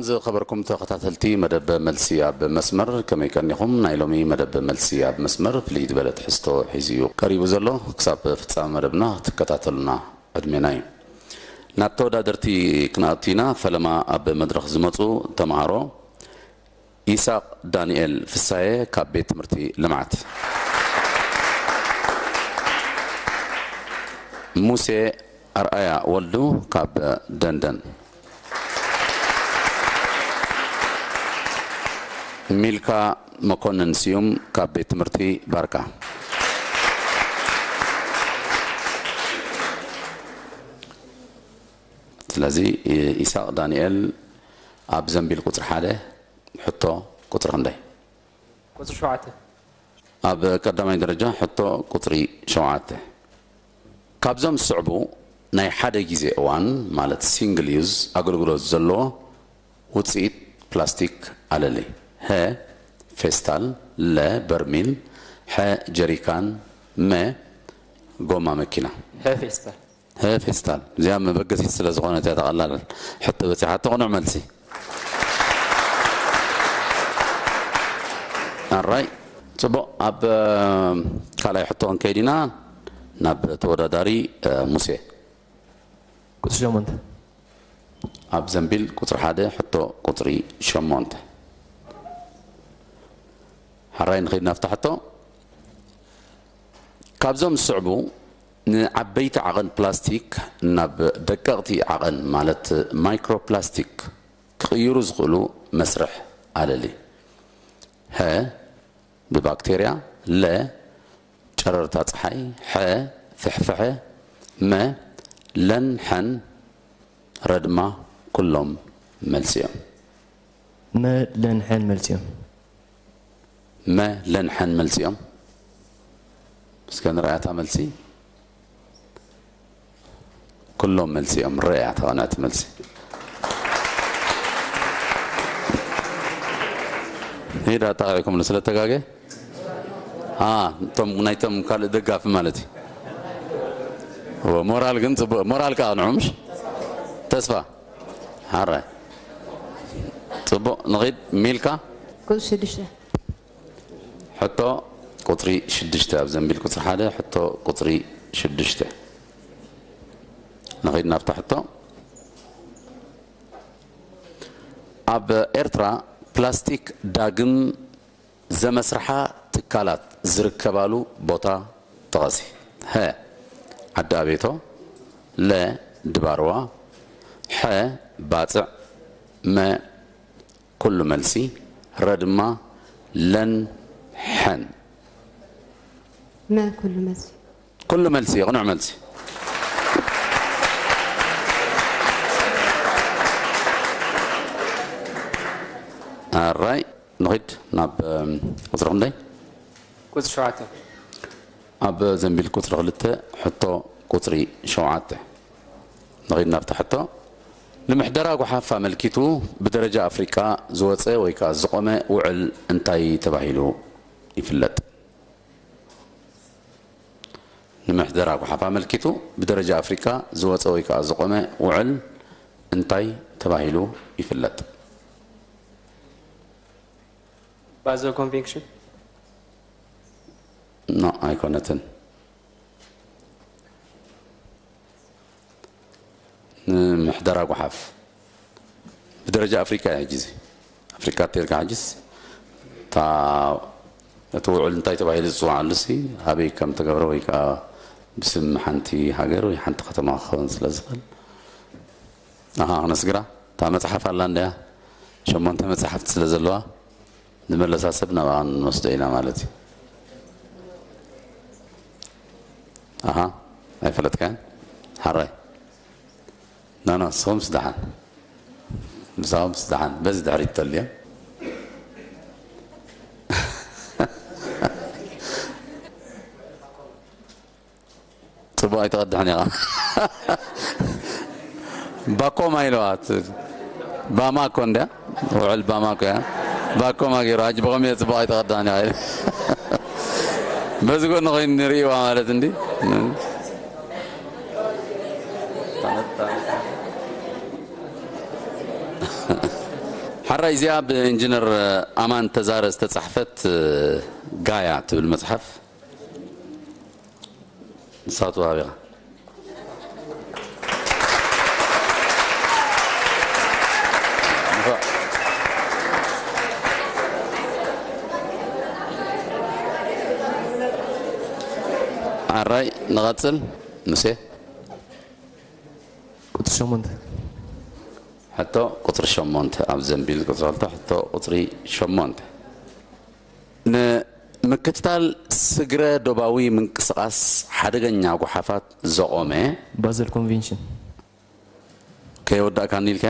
ዝኸበርኩም ተኸታተልቲ መደብ መልሲ ኣብ መስመር፣ ከመይ ቀኒኹም? ናይ ሎሚ መደብ መልሲ ኣብ መስመር ፍልይ ዝበለ ትሕዝቶ ሒዙ እዩ ቀሪቡ ዘሎ። ክሳብ ፍጻመ መደብና ክትከታተሉና ዕድሜና እዩ። ናብ ተወዳደርቲ ክንኣቱ ኢና። ፈለማ ኣብ መድረኽ ዝመጹ ተምሃሮ፣ ይስሐቅ ዳንኤል ፍሳየ ካብ ቤት ትምህርቲ ልምዓት፣ ሙሴ ኣርኣያ ወልዱ ካብ ደንደን፣ ሚልካ መኮንን ስዩም ካብ ቤት ትምህርቲ ባርካ። ስለዚ ይስሐቅ ዳንኤል ኣብ ዘንቢል ቁጽሪ ሓደ ሕቶ ቁጽሪ ክንደይ? ቁጽሪ ሸውዓተ። ኣብ ቀዳማይ ደረጃ ሕቶ ቁጽሪ ሸውዓተ። ካብዞም ዝስዕቡ ናይ ሓደ ግዜ እዋን ማለት ሲንግል ዩዝ ኣገልግሎት ዘለዎ ውጽኢት ፕላስቲክ ኣለሊ። ሀ ፌስታል፣ ለ በርሚል፣ ሐ ጀሪካን፣ መ ጎማ መኪና። ሀ ፌስታል። ሀ ፌስታል። እዚኣ መበገሲት ስለ ዝኾነት እያ ተቐላል ሕቶ በጺሓቶ። ቅኑዕ መልሲ። ኣራይ ጽቡቕ። ኣብ ካልኣይ ሕቶ ክንከይድ ኢና ናብ ተወዳዳሪ ሙሴ። ቁጽሪ ሸሞንተ። ኣብ ዘንቢል ቁጽሪ ሓደ ሕቶ ቁጽሪ ሸሞንተ። ሓራይ ንኸይድ ናብታ ሕቶ። ካብዞም ዝስዕቡ ንዓበይቲ ዓቐን ፕላስቲክ ናብ ደቀቕቲ ዓቐን ማለት ማይክሮፕላስቲክ ክቕይሩ ዝኽእሉ መስርሕ ኣለሊ። ሀ ብባክቴርያ፣ ለ ጨረርታ ጸሓይ፣ ሐ ፍሕፍሐ፣ መ ለን ሐን ረድማ ኩሎም መልሲ እዮም። መ ለን ሐን መልሲ እዮም። መ ለን ሐን መልሲ እዮም። እስከ ንርኣያ እታ መልሲ። ኩሎም መልሲ እዮም። ርኣያ እታ ቅንዕቲ መልሲ። ሄዳ ኣጣቂዕኩምሉ ስለ ተጋገ እቶም ናይቶም ካልእ ደጋፊ ማለት እዩ። ሞራል ግን ጽቡቕ ሞራል ከኣ ንዑ ምሽ ተስፋ ሓራይ ጽቡቕ ንኺድ ሚልካ ቁጽሪ ሽዱሽተ። ሕቶ ቁጽሪ ሽዱሽተ ኣብ ዘንቢል ቁጽሪ ሓደ ሕቶ ቁጽሪ ሽዱሽተ ንኺድ ናብታ ሕቶ። ኣብ ኤርትራ ፕላስቲክ ዳግም ዘመስርሓ ትካላት ዝርከባሉ ቦታ ጥቐሲ። ሀ ዓዲ ኣቤቶ፣ ለ ድባርዋ፣ ሐ ባጽዕ፣ መ ኩሉ መልሲ፣ ረ ድማ ለን ሐን። መ ኩሉ መልሲ። ኩሉ መልሲ ቅኑዕ መልሲ። ኣራይ ንኺድ ናብ ቁፅሪ ክንደይ? ቁፅሪ ሸውዓተ። ኣብ ዘንቢል ቁፅሪ ክልተ ሕቶ ቁፅሪ ሸውዓተ። ንኺድ ናብታ ሕቶ። ንምሕደራ ጓሓፍ ኣመልኪቱ ብደረጃ ኣፍሪቃ ዝወፀ ወይ ከዓ ዝቆመ ውዕል እንታይ ተባሂሉ ይፍለጥ? ንምሕደራ ጓሓፍ ኣመልኪቱ ብደረጃ ኣፍሪቃ ዝወፀ ወይ ከዓ ዝቆመ ውዕል እንታይ ተባሂሉ ይፍለጥ? ባዘል ኮንቬንሽን። ኖ ኣይኮነትን። ንምሕደራ ጓሓፍ ብደረጃ ኣፍሪካ እያ ሕጂ እዚ ኣፍሪካ ተልካ ሕጅስ እታ እቲ ውዕል እንታይ ተባሂሉ ዝፅዋዓሉ ሲ ኣበይ ከም ተገብረ ወይ ከዓ ብስም ሓንቲ ሃገር ወይ ሓንቲ ከተማ ክኸውን ስለ ዝኽእል ኣሃ ክነስግራ እታ መፅሓፍ ኣላ እንድያ ሸሞንተ መፅሓፍቲ ስለ ዘለዋ ንመለሳ ሰብ ናብኣ ንወስዶ ኢና ማለት እዩ። ኣሃ ኣይፈለጥካያን ሓራይ ናና ንስኹምስ ደሓን ምሳኹምስ ደሓን በዚ ድሕሪት ተልዮም ጽቡቕ ኣይተቐድሕን ኢኻ ባኮማ ኢለዋ ባማኮ እንድያ ውዕል ባማኮ እያ ባኮማ ገይሩ ሕጂ ብኸመይ ጽቡቕ ኣይተቐድሕን ኢኻ በዚ ጎኒ ኮይኑ ንርእይዋ ማለት እንዲ ሕራይ እዚኣ ብኢንጂነር ኣማን ተዛረ ዝተጻሕፈት ጋያ ትብል መጽሓፍ ንሳቱ ሃቢኻ። ኣራይ ንቐጽል። ሙሴ። ቁፅሪ ሸሞንተ። ሕቶ ቁፅሪ ሸሞንተ ኣብ ዘንቢል ቁፅሪ ክልተ ሕቶ ቁፅሪ ሸሞንተ ንምክትታል ስግረ ዶባዊ ምንቅስቓስ ሓደገኛ ጓሓፋት ዘቖመ ባዘል ኮንቬንሽን። ከየወዳእካኒ ኢልካ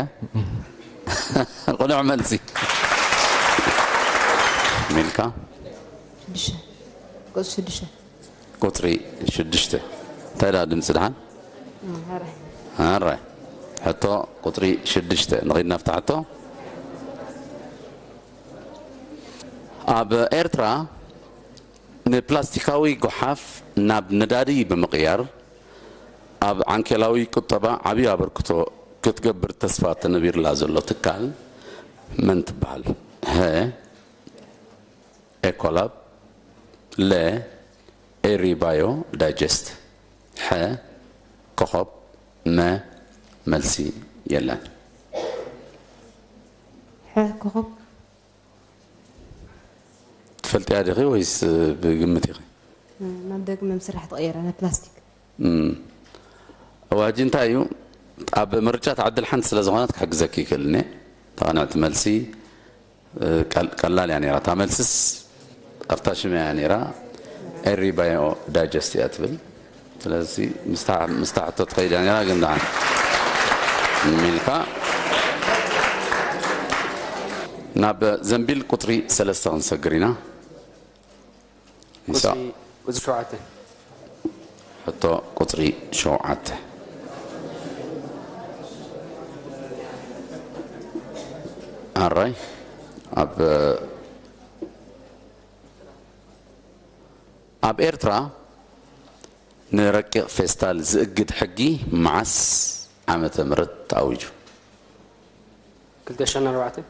ቅኑዕ መልሲ ሚልካ ሽዱሽተ ቁፅሪ ሽዱሽተ ቁፅሪ ሽዱሽተ እንታይ ደኣ ድምፂ ደሓን ኧረ ኣራይ ሕቶ ቁፅሪ ሽዱሽተ ንኺድ ናብታ ሕቶ ኣብ ኤርትራ ንፕላስቲካዊ ጎሓፍ ናብ ነዳዲ ብምቕያር ኣብ ዓንኬላዊ ቁጠባ ዓብዪ ኣበርክቶ ክትገብር ተስፋ ተነቢርላ ዘሎ ትካል መን ትበሃል? ሀ ኤኮላብ፣ ለ ኤሪ ባዮ ዳይጀስት፣ ሐ ኮኾብ፣ መ መልሲ የለን። ሐ ኮኾብ ትፈልጥያ ዲኺ ወይስ ብግምት ኢኺ? ናብ ደግመ ምስራሕ ተቐየረ ናብ ፕላስቲክ። እዋጂ እንታይ እዩ ኣብ ምርጫ ትዓድል ሓንቲ ስለ ዝኾነት ክሕግዘኪ ይክእል እኔ ተቐንዕቲ መልሲ ቀላል እያ ነራ እታ መልስስ ኣብታ ሽመ እያ ነራ ኤሪ ባዮ ዳይጀስት እያ ትብል ስለዚ ምስታ ሕቶ ትኸይድ እያ ነራ ግን ደሓን ሚልካ ናብ ዘንቢል ቁፅሪ ሰለስተ ክንሰግር ኢና ቁፅሪ ቁፅሪ ሸውዓተ ሕቶ ቁፅሪ ሸውዓተ ኣራይ ኣብ ኣብ ኤርትራ ንረቂቕ ፌስታል ዝእግድ ሕጊ መዓስ ዓመተ ምህረት ተኣዊጁ? ክልተ ሽሕን ኣርባዕተን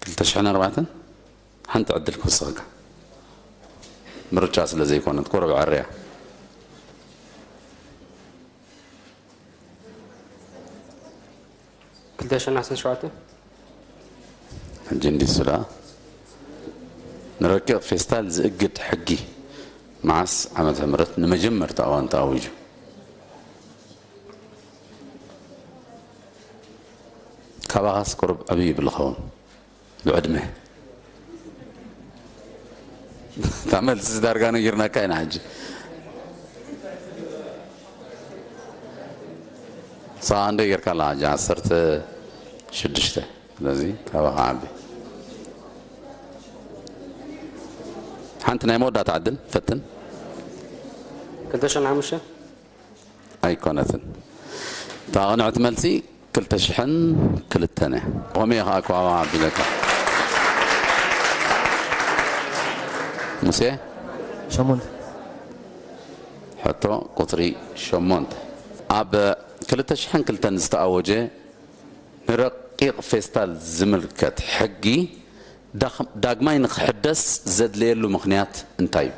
ክልተ ሽሕን ኣርባዕተን ሓንቲ ዕድል ክውስኸካ ምርጫ ስለ ዘይኮነት ቁሩብ ዕርያ ክልተ ሽሕን ዓሰርተ ሸውዓተ ሕጂ እንዲሱ ደኣ ንረቂቕ ፌስታል ዝእግድ ሕጊ መዓስ ዓመተ ምህረት ንመጀመርታ እዋን ተኣዊጁ? ካባኻስ ቁሩብ ዕብይ ይብል ኸውን ብዕድመ እታ መልሲ ዳርጋ ነጊርናካ ኢና ሕጂ ሰዓ እንደ ጌርካ ኣላ ሕጂ ዓሰርተ ሽዱሽተ ስለዚ ካባኻ ዓቢ ሓንቲ ናይ መወዳእታ ዕድል ፈትን ክልተ ሽሕን ሓሙሽተ ኣይኮነትን እታ ቅንዕቲ መልሲ ክልተ ሽሕን ክልተን እያ ከመይ እየ ከዓ ከዋባ ኣቢለካ ሙሴ ሸሞንተ ሕቶ ቁፅሪ ሸሞንተ ኣብ ክልተ ሽሕን ክልተን ዝተኣወጀ ንረቂቕ ፌስታል ዝምልከት ሕጊ ዳግማይ ንክሕደስ ዘድለየሉ ምኽንያት እንታይ እዩ?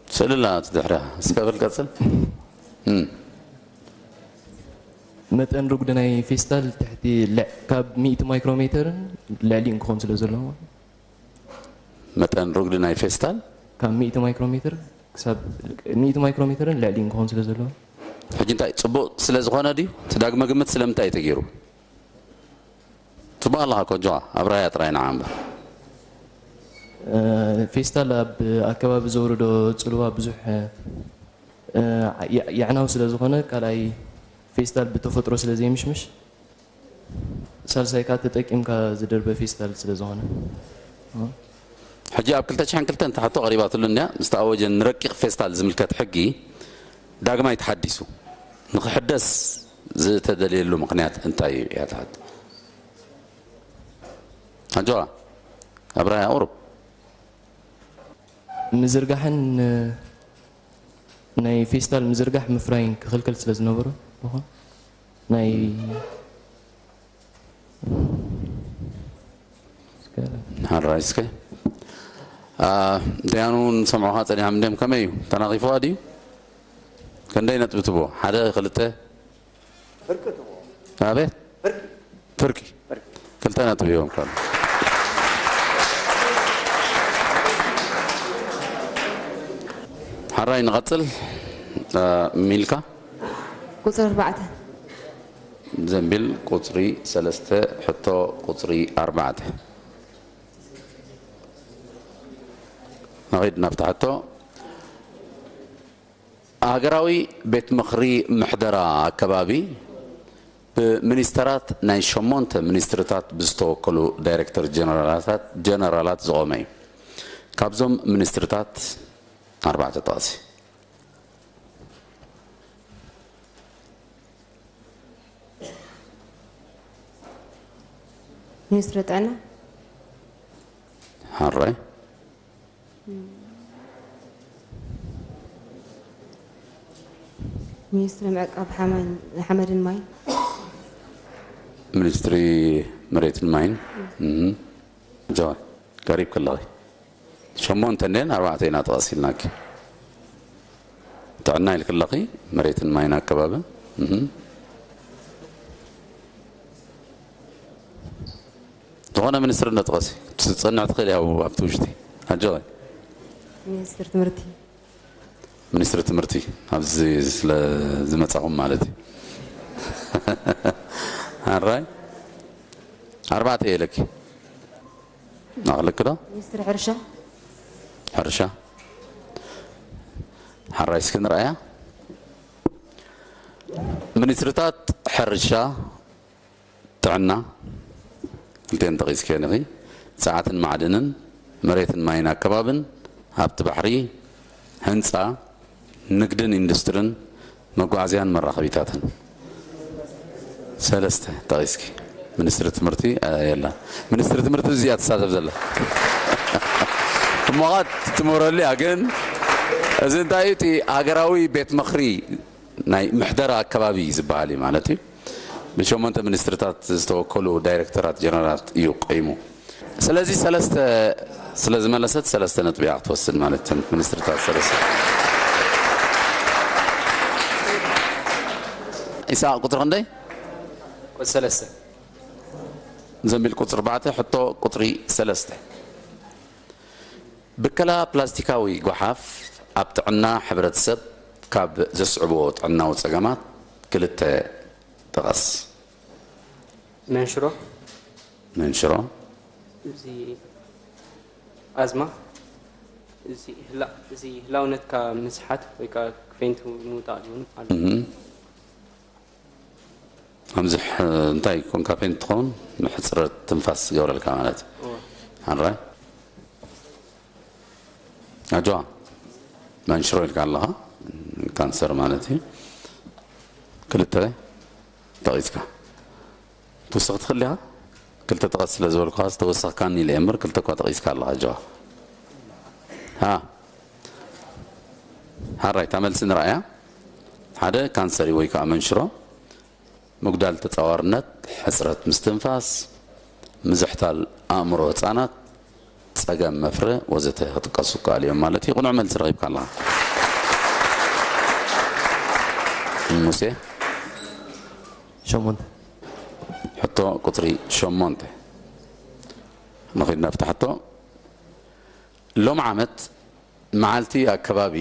ስእሊ ኣላ እቲ ድሕሪያ እስከ በል ቀፅል እም። መጠን ርጉድ ናይ ፌስታል ትሕቲ ልዕ- ካብ ሚእቲ ማይክሮሜተርን ልዕሊኡን ክኸውን ስለ ዘለዎ መጠን ርጉድ ናይ ፌስታል ካብ ሚእቲ ማይክሮሜተር ክሳብ ሚእቲ ማይክሮሜተርን ልዕሊኡን ክኸውን ስለ ዘለዎ ሕጂ እንታይ ፅቡቕ ስለ ዝኾነ ድዩ እቲ ዳግመ ግምት ስለምንታይ እዩ ተገይሩ ትባህ ኣለኻ ኮጆ ኣብራያ ጥራይ ንዓ እምበር ፌስታል ኣብ ኣከባቢ ዘውርዶ ፅልዋ ብዙሕ የዕናዊ ስለ ዝኾነ ካልኣይ ፌስታል ብተፈጥሮ ስለ ዘይምሽምሽ ሳልሳይ ከዓ ተጠቂምካ ዝደርበ ፌስታል ስለ ዝኾነ ሕጂ ኣብ ክልተ ሽሕን ክልተን እታ ሕቶ ቀሪባትሉ እንድያ ምስ ተኣወጀ ንረቂቕ ፌስታል ዝምልከት ሕጊ ዳግማይ ተሓዲሱ ንኽሕደስ ዝተደልየሉ ምኽንያት እንታይ እዩ እያ ትሓት ኣጆዋ ኣብራያ ቁሩብ ምዝርጋሕን ናይ ፌስታል ምዝርጋሕ ምፍራይን ክኽልከል ስለ ዝነበሮ፣ ብኾን ናይ ሓራይ እስከ ደያኑ ንሰምዑኻ ጸኒሖም እንድዮም። ከመይ እዩ? ተናቒፍዋ ድዩ? ክንደይ ነጥቢ ትቦ? ሓደ ክልተ? ኣቤት? ፍርቂ። ክልተ ነጥቢ እዮም ካሉ። ሓራይ ንቐጽል። ሚልካ? ቁፅሪ ኣርባዕተ። ዘንቢል ቁፅሪ ሰለስተ፣ ሕቶ ቁፅሪ ኣርባዕተ። ንኺድ ናብታ ሕቶ። ሃገራዊ ቤት ምኽሪ ምሕደራ ኣከባቢ ብሚኒስተራት ናይ ሸሞንተ ሚኒስትርታት ብዝተወከሉ ዳይሬክተር ጀነራላት ዝቖመ እዩ። ካብዞም ሚኒስትርታት ኣርባዕተ ጠቕሲ። ሚኒስትሪ ጥዕና። ሕራይ። ሚኒስትሪ ምዕቃብ ሓመድን ማይን። ሚኒስትሪ መሬትን ማይን። ጀዋር፣ ቀሪብ ከለኺ። ሸሞንተ እንዴን ኣርባዕተ ኢና ጠቐስ ኢልናኪ። ጥዕና ኢልክለኺ፣ መሬትን ማይን ኣከባብን። ዝኾነ ሚኒስትሪ እንዶ ጥቀሲ። ክትጸንዕ ትኽእል እያ ኣብቲ ውሽጢ። ኣጆኺ። ሚኒስትሪ ትምህርቲ። ሚኒስትሪ ትምህርቲ ኣብዚ ስለ ዝመጻኹም ማለት እዩ። ኣራይ ኣርባዕተ እየ ኢለኪ። ኣኽልክ ዶ? ሚኒስትሪ ሕርሻ። ሕርሻ። ሓራይ እስኪ ንርኣያ። ሚኒስትርታት ሕርሻ፣ ጥዕና፣ ክልቴን ጠቒስክየን ኢኺ፣ ጸዓትን ማዕድንን፣ መሬትን ማይን ኣከባብን፣ ሃብቲ ባሕሪ፣ ህንጻ፣ ንግድን ኢንዱስትርን፣ መጓዓዝያን መራኸቢታትን። ሰለስተ ጠቒስኪ። ሚኒስትሪ ትምህርቲ የላ። ሚኒስትሪ ትምህርቲ እዚኣ ትሳተፍ ዘላ እሞኻ ትምህረሉ እያ። ግን እዚ እንታይ እዩ? እቲ ሃገራዊ ቤት ምኽሪ ናይ ምሕደራ ኣከባቢ ዝበሃል እዩ ማለት እዩ። ብሸሞንተ ሚኒስትርታት ዝተወከሉ ዳይሬክተራት ጀነራላት እዩ ቆይሙ። ስለዚ ሰለስተ ስለ ዝመለሰት ሰለስተ ነጥቢ እያ ክትወስድ ማለት እዩ። ሚኒስትርታት ሰለስተ። ኢሳቅ ቁፅሪ ክንደይ? ቁፅሪ ሰለስተ። ዘንቢል ቁፅሪ ኣርባዕተ፣ ሕቶ ቁፅሪ ሰለስተ። ብከላ ፕላስቲካዊ ጓሓፍ ኣብ ጥዕና ሕብረተሰብ ካብ ዘስዕብዎ ጥዕናዊ ጸገማት ክልተ ጥቐስ። መንሽሮ። መንሽሮ። እዚ ኣዝማ። እዚ ህላ- እዚ ህላውነትካ ምስሓት ወይ ከዓ ፌንት ምውጣእ ሊሆን ኣሎ። እም። ኣምዝሕ እንታይ ኮንካ ፌንት ትኸውን? ሕፅረት ትንፋስ ገብረልካ ማለት እዩ። እወ። ሓራይ ኣጆዋ መንሽሮ ኢልካ ኣለኻ። ካንሰር ማለት እዩ። ክልተ ጠቒስካ ትውስኽ ትኽእል ኢኻ። ክልተ ጠቐስ ስለ ዝበልኩኻ ዝተወሰኽካኒ ኢለ እየ እምበር ክልተ እኳ ጠቒስካ ኣለኻ ኣጆዋ። ሃ ሓራይ እታ መልሲ ንርኣያ። ሓደ ካንሰር እዩ ወይ ከዓ መንሽሮ፣ ምጉዳል ተጻዋርነት፣ ሕጽረት ምስትንፋስ፣ ምዝሕታል ኣእምሮ ህጻናት፣ ጸገም መፍረ ወዘተ ክጥቀሱ ይከኣሉ እዮም ማለት እዩ። ቅኑዕ መልሲ ረኺብካ ኣለኻ። ሙሴ። ሸሞንተ። ሕቶ ቁጽሪ ሸሞንተ። ንኺድ ናብቲ ሕቶ። ሎም ዓመት መዓልቲ ኣከባቢ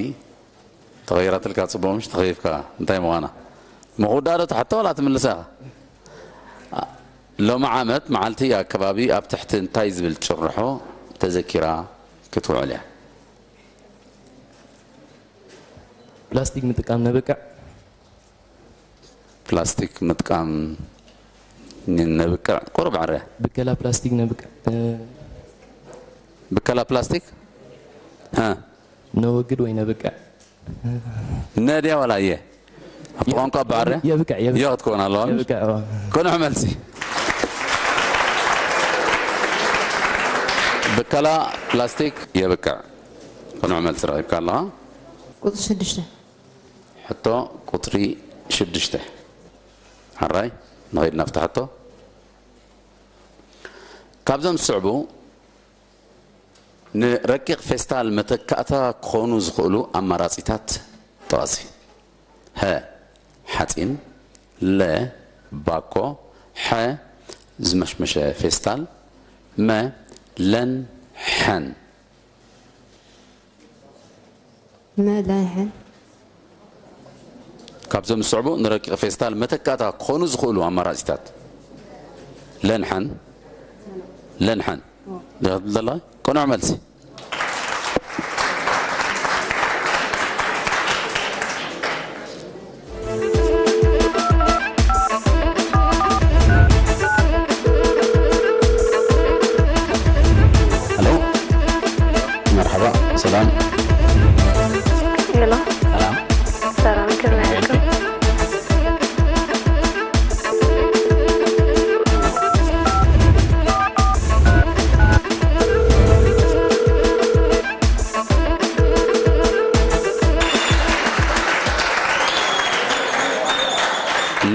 ተቐይራትልካ ጽቡቕ ምሽ ተኸይፍካ እንታይ ምዃና ምኽውዳእ ዶ ትሓቶ ዋላ ትምልሳ ኢኻ? ሎም ዓመት መዓልቲ ኣከባቢ ኣብ ትሕቲ እንታይ ዝብል ጭርሖ ተዘኪራ ክትውዕል እያ? ፕላስቲክ ምጥቃም ነብቅዕ። ፕላስቲክ ምጥቃም ነብቅዕ ቁሩብ ዕረ። ብከላ ፕላስቲክ ነብቅዕ። ብከላ ፕላስቲክ እ ነወግድ ወይ ነብቅዕ። ነድያ ዋላ እየ ኣብቲ ቋንቋ ብዕረ የብቅዕ፣ የብቅዕ። የ ክትከውን ኣለዋ። የብቅዕ፣ እዋ። ቅኑዕ መልሲ። ብከላ ፕላስቲክ የብቅዕ። ቅኑዕ መልሲ ረኺብካ ኣለኻ። ቁፅሪ ሽዱሽተ። ሕቶ ቁጽሪ ሽዱሽተ። ሕራይ፣ ንኸይድ ናብታ ሕቶ። ካብዞም ዝስዕቡ ንረቂቕ ፌስታል መተካእታ ክኾኑ ዝኽእሉ ኣማራጺታት ጥቐሲ። ሀ፣ ሓጺን፣ ለ፣ ባኮ፣ ሐ፣ ዝመሽመሸ ፌስታል፣ መ፣ ለን፣ ሐን። መ፣ ለን፣ ሐን። ካብዞም ዝስዕቡ ንረቂቕ ፌስታል መተካእታ ክኾኑ ዝኽእሉ ኣማራጺታት። ለን፣ ሐን። ለን፣ ሐን። ዲኻ ትብል ዘላ? ቅኑዕ መልሲ። ሄሎ፣ መርሓባ፣ ሰላም። ሄሎ፣ ሰላም። ሰላም፣ ከመይ ኣለኩም?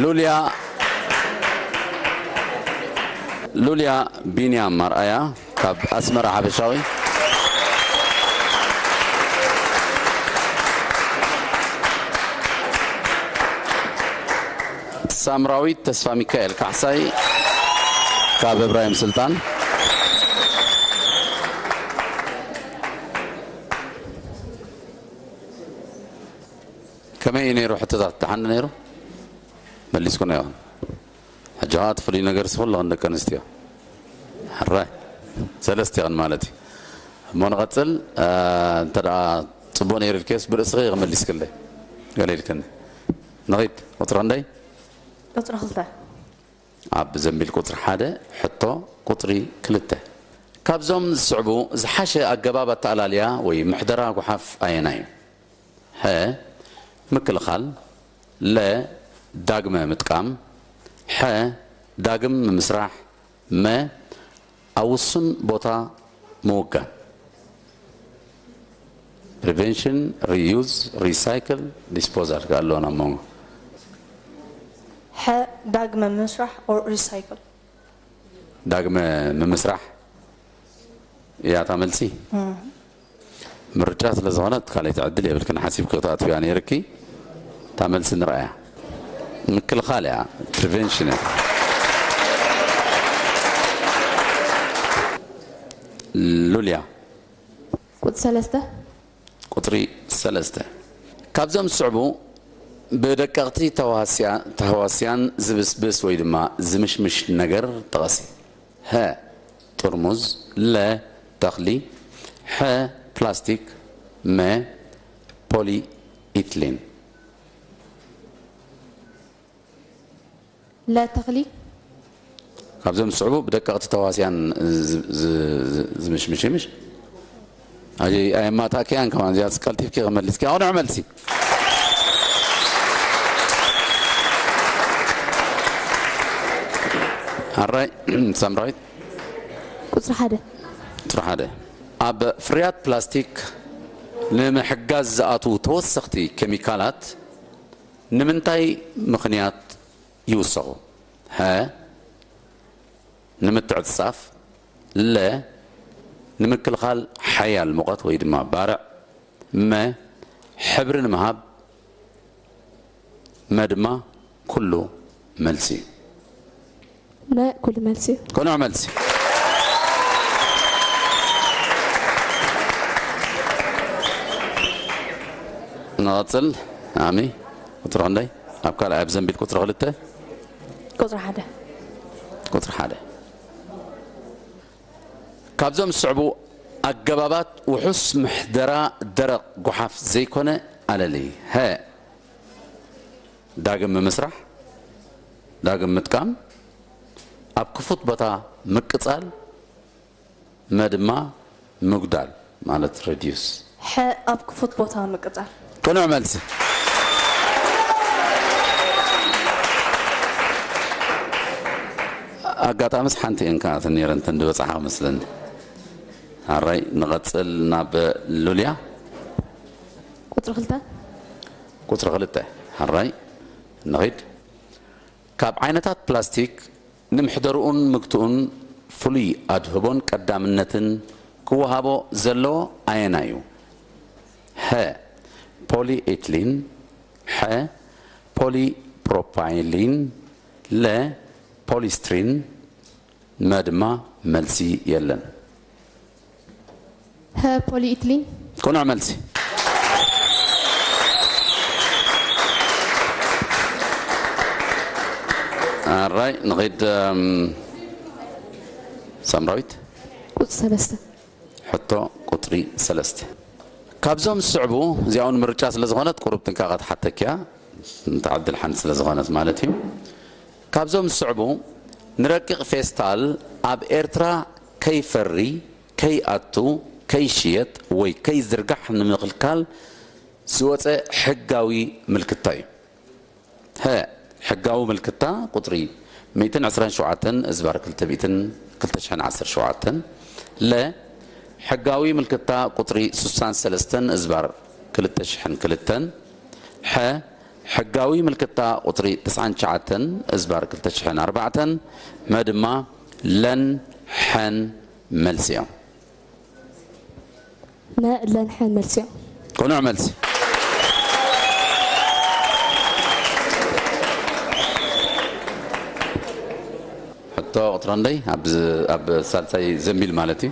ሉልያ፣ ሉልያ ቢንያም ኣርኣያ ካብ ኣስመራ ሓበሻዊ። ሳምራዊት ተስፋ ሚካኤል ካሕሳይ ካብ እብራሂም ስልጣን። ከመይ እዩ ነይሩ? ሕቶታት ደሓን ነይሩ? መሊስኩና ይኹን። ሕጂ ኸዓ እቲ ፍሉይ ነገር ሲ ኩለኽን ደቂ ኣንስትዮ። ሕራይ። ሰለስቲኽን ማለት እዩ። እሞ ንቐጽል፣ እ፣ እንተ ደኣ ጽቡቕ ነይሩ ኢልክዮስ ብርእስኺ ኢኺ መሊስክለይ። ገለ ኢልክኒ። ንኺድ፣ ቁጽሪ ክንደይ? ቁጽሪ ክልተ። ኣብ ዘንቢል ቁጽሪ ሓደ፣ ሕቶ ቁጽሪ ክልተ። ካብዞም ዝስዕቡ ዝሓሸ ኣገባብ ኣተኣላልያ ወይ ምሕደራ ጓሓፍ ኣየናይ እዩ? ሀ፣ ምክልኻል፣ ለ፣ ዳግመ ምጥቃም፣ ሐ፣ ዳግም ምምስራሕ፣ መ፣ ኣብ ውሱን ቦታ ምውጋን። Prevention, reuse, recycle, disposal ከኣ ኣለዎ ናብ መንጎ። ሐ፣ ዳግመ ምምስራሕ or recycle። ዳግመ ምምስራሕ እያ እታ መልሲ። ምርጫ ስለ ዝኾነት ካልኣይቲ ዕድል የብልክን። ሓሲብኪ ክትኣትውያ ነይርኪ። እታ መልሲ ንርኣያ። ምክልኻል እያ፣ prevention እያ። ሉልያ። ቁጽሪ ሰለስተ። ቁጽሪ ሰለስተ። ካብዞም ዝስዕቡ ብደቀቕቲ ተዋስያ-፣ ተህዋስያን ዝብስብስ ወይ ድማ ዝምሽምሽ ነገር ጥቐሲ። ሀ፣ ጥርሙዝ፣ ለ፣ ተኽሊ፣ ሐ፣ ፕላስቲክ፣ መ፣ ፖሊኢትሊን። ለ፣ ተኽሊ። ካብዞም ዝስዕቡ ብደቀቕቲ ተዋስያን ዝ-፣ ዝ-፣ ዝ-፣ ዝምሽምሽ ይምሽ። ኣይ-፣ ኣየማታእክያን ከማን እዚኣ ቀልጢፍኪ ክመልስኪ። ኣሁን መልሲ። ኣራይ፣ ሳምራዊት። ቁጽሪ ሓደ። ቁጽሪ ሓደ። ኣብ ፍርያት ፕላስቲክ ንምሕጋዝ ዝኣትዉ ተወሰኽቲ ኬሚካላት ንምንታይ ምኽንያት ይውሰኹ? ሀ፣ ንምትዕጽጻፍ፣ ለ፣ ንምክልኻል ሓያል ሙቐት ወይ ድማ ባርዕ፣ መ፣ ሕብሪ ንምሃብ፣ መ ድማ ኩሉ መልሲ እዩ። መ ኩሉ መልሲ እዩ። ቅኑዕ መልሲ። ንቐጽል። ኣሚ፣ ቁጽሪ ክንደይ? ኣብ ካልኣይ ኣብ ዘንቢል ቁጽሪ ክልተ። ቁጽሪ ሓደ። ቁጽሪ ሓደ። ካብዞም ዝስዕቡ ኣገባባት ውሑስ ምሕደራ ደረቕ ጓሓፍ ዘይኮነ ኣለሊ። ሀ፣ ዳግም ምምስራሕ፣ ዳግም ምጥቃም፣ ኣብ ክፉት ቦታ ምቅጻል፣ መ ድማ ምጉዳል ማለት reduce። ሐ ኣብ ክፉት ቦታ ምቅጻል። ቅኑዕ መልሲ። ኣጋጣሚስ ሓንቲ እየን ከኣተን ነይረን እተን ዝበጻሓ መስለኒ። ኣራይ ንቐጽል ናብ ሉልያ። ቁጽሪ ክልተ። ቁጽሪ ክልተ። ሕራይ ንኺድ። ካብ ዓይነታት ፕላስቲክ ንምሕደርኡን ምግትኡን ፍሉይ ኣድህቦን ቀዳምነትን ክወሃቦ ዘለዎ ኣየናይ እዩ? ሀ፣ ፖሊኤትሊን፣ ሐ፣ ፖሊፕሮፓይሊን፣ ለ፣ ፖሊስትሪን፣ መ ድማ መልሲ የለን። ሀ፣ ፖሊኢትሊን። ቅኑዕ መልሲ። ኣራይ ንኸይድ። ሳምራዊት። ቁጽሪ ሰለስተ። ሕቶ ቁጽሪ ሰለስተ። ካብዞም ዝስዕቡ፣ እዚኣ እውን ምርጫ ስለ ዝኾነት ቁሩብ ጥንቃቐ ትሓተኪያ፣ ንትዓድል ሓንቲ ስለ ዝኾነት ማለት እዩ። ካብዞም ዝስዕቡ ንረቂቕ ፌስታል ኣብ ኤርትራ ከይፈሪ፣ ከይኣቱ፣ ከይሽየጥ ወይ ከይዝርጋሕ ንምኽልካል ዝወፀ ሕጋዊ ምልክታ እዩ። ሀ፣ ሕጋዊ ምልክታ ቁጽሪ ሚእትን ዕስራን ሸውዓተን እዝባር ክልተ ሚእትን ክልተ ሽሕን ዓሰርተ ሸውዓተን። ለ፣ ሕጋዊ ምልክታ ቁጽሪ ሱሳን ሰለስተን እዝባር ክልተ ሽሕን ክልተን። ሐ፣ ሕጋዊ ምልክታ ቁጽሪ ተስዓን ትሽዓተን እዝባር ክልተ ሽሕን ኣርባዕተን። መ ድማ ለን ሐን መልሲ እዮም። መ፣ ለን ሐን መልሲ እዮም። ቅኑዕ መልሲ። ሕቶ ቁጽሪ ክንደይ? ኣብ ዝ-፣ ኣብ ሳልሳይ ዘንቢል ማለት እዩ።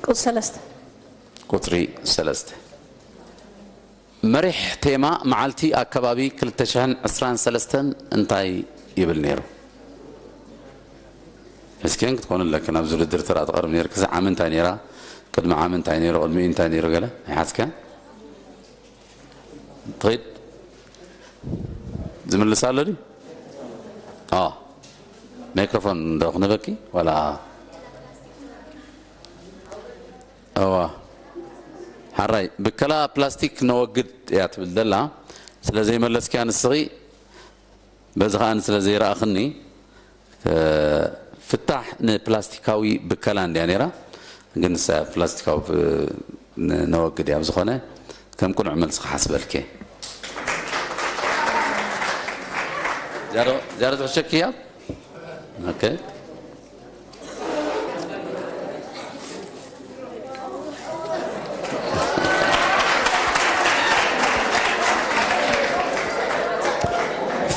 ቁጽሪ ሰለስተ። ቁጽሪ ሰለስተ። መሪሕ ቴማ መዓልቲ ኣከባቢ ክልተ ሽሕን ዕስራን ሰለስተን እንታይ ይብል ነይሩ? እስኪ ክትኮኑ ኣለክን፣ ኣብዚ ውድድር ተራ ትቐርብ ነይርክ፣ እዚ ዓሚ እንታይ ነይራ? ቅድሚ ዓሚ እንታይ ነይሩ? ቅድሚኡ እንታይ ነይሩ? ገለ ኣይሓዝክያን? ትኺድ? ዝምልስ ኣሎ ድዩ? ኣዎ። ማይክሮፎን ዶ ክንበኪ? ዋላ? እዋ። ሓራይ፣ ብከላ ፕላስቲክ ነወግድ እያ ትብል ዘላ። ስለ ዘይመለስክያ ንስኺ፣ በዚ ኸኣ ስለ ዘይረኣኽኒ፣ እ፣ ፍታሕ ንፕላስቲካዊ ብከላ እንድያ ነይራ። ግን ንሳ ፕላስቲካዊ ብ-፣ ን-፣ ነወግድ እያ። ብዝኾነ፣ ከም ቅኑዕ መልሲ ክሓስበልኪ። ዝያዶ፣ ዝያዶ ትሕሸኪ እያ? ኦኬ።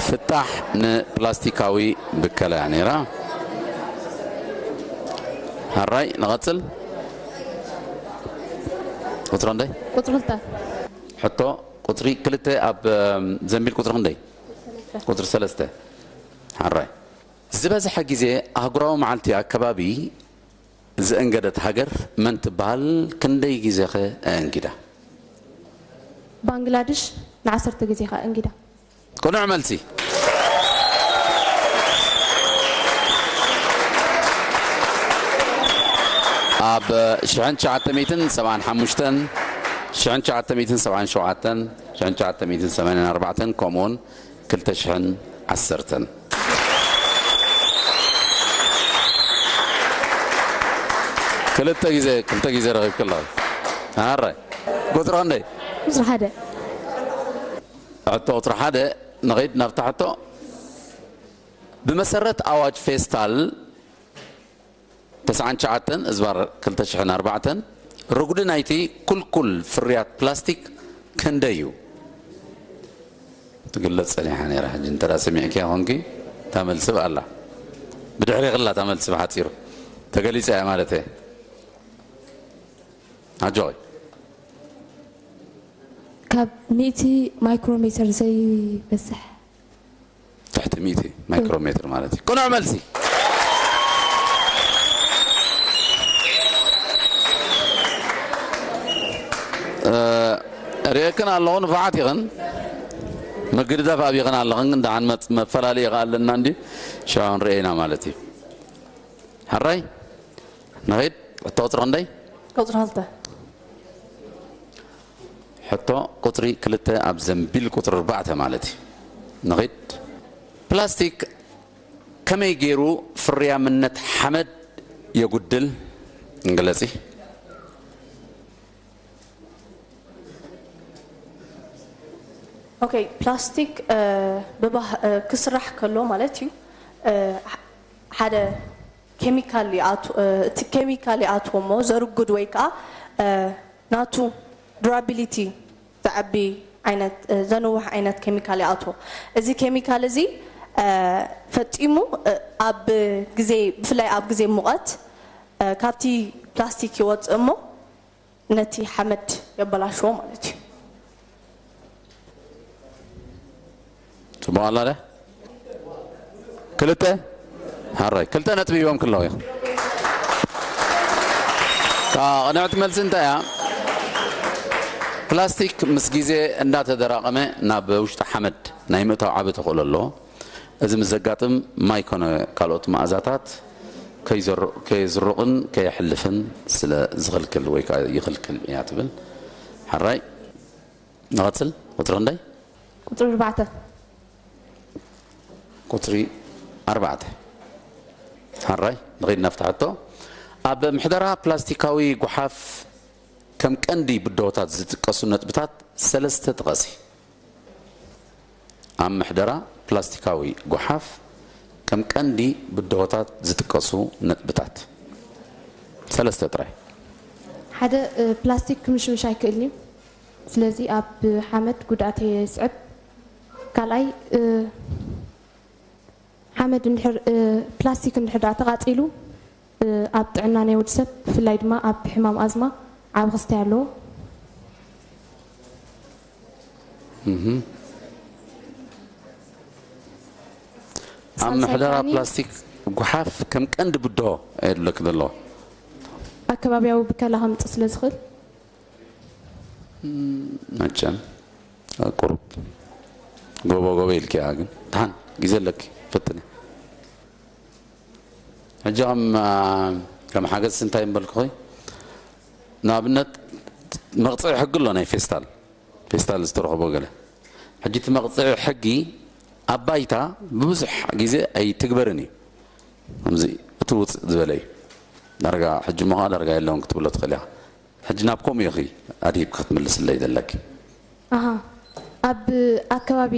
ፍታሕ ንፕላስቲካዊ ብከላ እያ ነይራ። ሓራይ፣ ንቐጽል። ቁጽሪ ክንደይ? ቁጽሪ ክልተ። ሕቶ ቁጽሪ ክልተ ኣብ፣ እም፣ ዘንቢል ቁጽሪ ክንደይ? ቁጽሪ ሰለስተ። ሓራይ። ዝበዝሐ ግዜ ኣህጉራዊ መዓልቲ ኣከባቢ ዘእንገደት ሃገር መን ትበሃል? ክንደይ ግዜኸ ኣእንጊዳ? ባንግላድሽ ንዓሰርተ ግዜኻ ኣእንጊዳ። ቅኑዕ መልሲ። ኣብ ሽሕን ትሽዓተ ሚእትን ሰብዓን ሓሙሽተን፣ ሽሕን ትሽዓተ ሚእትን ሰብዓን ሸውዓተን፣ ሽሕን ትሽዓተ ሚእትን ሰማንያን ኣርባዕተን ከምኡውን ክልተ ሽሕን ዓሰርተን። ክልተ ግዜ፣ ክልተ ግዜ ረኺብኪ ኣለኺ። ኣረ፣ ቁጽሪ ክንደይ? ቁጽሪ ሓደ። ሕቶ ቁጽሪ ሓደ፣ ንኸይድ ናብታ ሕቶ። ብመሰረት ኣዋጅ ፌስታል ተስዓን ትሽዓተን እዝባር ክልተ ሽሕን ኣርባዕተን፣ ርጉዲ ናይቲ ኩልኩል ፍርያት ፕላስቲክ ክንደይ እዩ? ትግለጽ ጸኒሓ ነይራ። ሕጂ እንተ ደኣ ሰሚዕክያ ኾንኪ፣ እታ መልሲ ብኣላ። ብድሕሪኺ ኣላ እታ መልሲ ብሓጺሩ። ተገሊጻ እያ ማለት እየ። ኣጆኺ። ካብ ሚእቲ ማይክሮሜትር ዘይበዝሕ። ትሕቲ ሚእቲ ማይክሮሜትር ማለት እዩ። ቅኑዕ መልሲ። እ፣ ርእየክን ኣለኹ፣ ንፉዓት ኢኽን። ምግድዳፍ ኣብይኽን ኣለኽን፣ ግን ደሓን መጽ-፣ መፈላለዪ ከኣ ኣለና እንዲ፣ ሽዑ ንርእየና ማለት እዩ። ሕራይ፣ ንኺድ። ሕቶ ቁጽሪ ክንደይ? ቁጽሪ ክልተ። ሕቶ ቁጽሪ ክልተ ኣብ ዘንቢል ቁጽሪ ኣርባዕተ ማለት እዩ። ንኺድ። ፕላስቲክ ከመይ ገይሩ ፍርያምነት ሓመድ የጉድል? ንግለጺ። ኦኬ፣ ፕላስቲክ እ፣ ብባህ- እ፣ ክስራሕ ከሎ ማለት እዩ እ፣ ሐ- ሓደ ኬሚካል ይኣት- እ፣ እቲ ኬሚካል ይኣትዎ እሞ ዘርጉድ ወይ ከዓ እ፣ ናቱ ዱራቢሊቲ ዘዕቢ ዓይነት እ፣ ዘንውሕ ዓይነት ኬሚካል ይኣትዎ። እዚ ኬሚካል እዚ እ፣ ፈጺሙ እ፣ ኣብ ግዜ ብፍላይ ኣብ ግዜ ሙቐት እ፣ ካብቲ ፕላስቲክ ይወፅእ እሞ ነቲ ሓመድ የበላሽዎ ማለት እዩ። ጽቡቕ ኣላ ደ ክልተ ሓራይ ክልተ ነጥቢ ሂቦም ክለዉ እዮም። ቅንዕቲ መልሲ እንታይ እያ? ፕላስቲክ ምስ ግዜ እንዳተደራቐመ ናብ ውሽጢ ሓመድ ናይ ምእታው ዓቢ ተኽእሎ ኣለዎ። እዚ ምስ ዘጋጥም ማይ ኮነ ካልኦት መኣዛታት ከይዘሩ- ከየዝሩቕን ከየሕልፍን ስለ ዝኽልክል ወይ ከዓ ይኽልክል እያ ትብል። ሓራይ ንቐጽል። ቁፅሪ ክንደይ? ቁፅሪ ኣርባዕተ። ቁፅሪ ኣርባዕተ። ሓራይ ንኸይድ ናብቲ ሕቶ። ኣብ ምሕደራ ፕላስቲካዊ ጓሓፍ ከም ቀንዲ ብድሆታት ዝጥቀሱ ነጥብታት ሰለስተ ጥቐሲ። ኣብ ምሕደራ ፕላስቲካዊ ጓሓፍ ከም ቀንዲ ብድሆታት ዝጥቀሱ ነጥብታት ሰለስተ ጥራይ። ሓደ ፕላስቲክ ክምሽምሽ ኣይክእልን እዩ። ስለዚ ኣብ ሓመድ ጉድኣት የስዕብ። ካልኣይ ሓመድ እንድሕር ፕላስቲክ እንድሕር ደኣ ተቓፂሉ ኣብ ጥዕና ናይ ወዲ ሰብ ብፍላይ ድማ ኣብ ሕማም ኣዝማ ዓቢ ክስታይ ኣለዎ። ኣብ ምሕደራ ፕላስቲክ ጉሓፍ ከም ቀንዲ ብድሆ እየ ዝብለኪ ዘለኹ። ኣከባቢያዊ ብከላ ከምፅእ ስለ ዝኽእል መቸም ቁሩብ ጎቦ ጎቦ ኢልኪ እያ ግን ደሓን ግዜ ኣለኪ ፈትኒ። ሕጂ ከም ከም ሓገዝ እንታይ ምበልኩኺ ንኣብነት መቕፅዒ ሕጊ ኣሎ ናይ ፌስታል ፌስታል ዝተረኽቦ ገለ ሕጂ እቲ መቕፅዒ ሕጊ ኣብ ባይታ ብብዙሕ ግዜ ኣይትግበርን እዩ። ከምዚ እቲ ውፅእ ዝበለ እዩ። ዳርጋ ሕጂ እሞ ከዓ ዳርጋ የለውን ክትብሎ ትኽእል ኢኻ። ሕጂ ናብ ከምኡ ኢኺ ኣድሂብኪ ክትምልስለይ ዘለኪ። ኣሃ ኣብ ኣከባቢ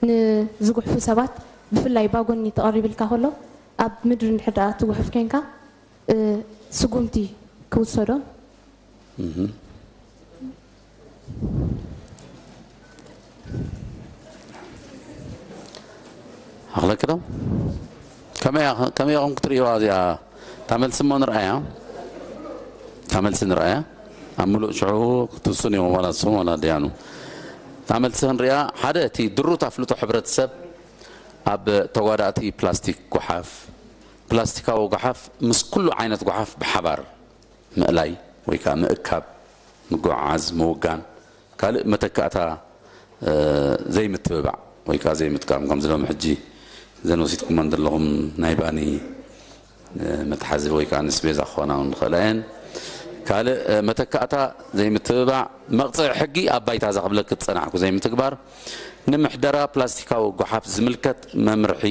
ንዝጉሕፉ ሰባት ብፍላይ ባጎኒ ተቐሪብልካ ከሎ ኣብ ምድሪ እንድሕር ደኣ ትጉሕፍ ኮንካ ስጉምቲ ክውሰዶ ኣኽለኪ ዶ ከመይ ኢኹም ክትርእይዋ እዚኣ እታ መልሲ እሞ ንርኣያ እታ መልሲ ንርኣያ ኣብ ምሉእ ሽዑ ክትውስኑ ኢኹም ዋላ ንስኹም ዋላ ደያኑ እታ መልሲ ክንሪኣ ሓደ እቲ ድሩት ኣፍልጦ ሕብረተሰብ ኣብ ተጓዳእቲ ፕላስቲክ ጓሓፍ ፕላስቲካዊ ጓሓፍ ምስ ኩሉ ዓይነት ጓሓፍ ብሓባር ምእላይ ወይ ከዓ ምእካብ፣ ምጉዕዓዝ፣ ምውጋን፣ ካልእ መተካእታ ዘይምትብባዕ ወይ ከዓ ዘይምጥቃም ከምዚ ሎሚ ሕጂ እዘን ወሲድኩመን ዘለኹም ናይ ባኒ መትሓዚ ወይ ከዓ ንስቤዛ ክኾና እውን ንኽእላ እየን። ካልእ መተካእታ ዘይምትብባዕ፣ መቕፅዒ ሕጊ ኣብ ባይታ እዛ ክብለኪ ዝፀናሕኩ ዘይምትግባር፣ ንምሕደራ ፕላስቲካዊ ጓሓፍ ዝምልከት መምርሒ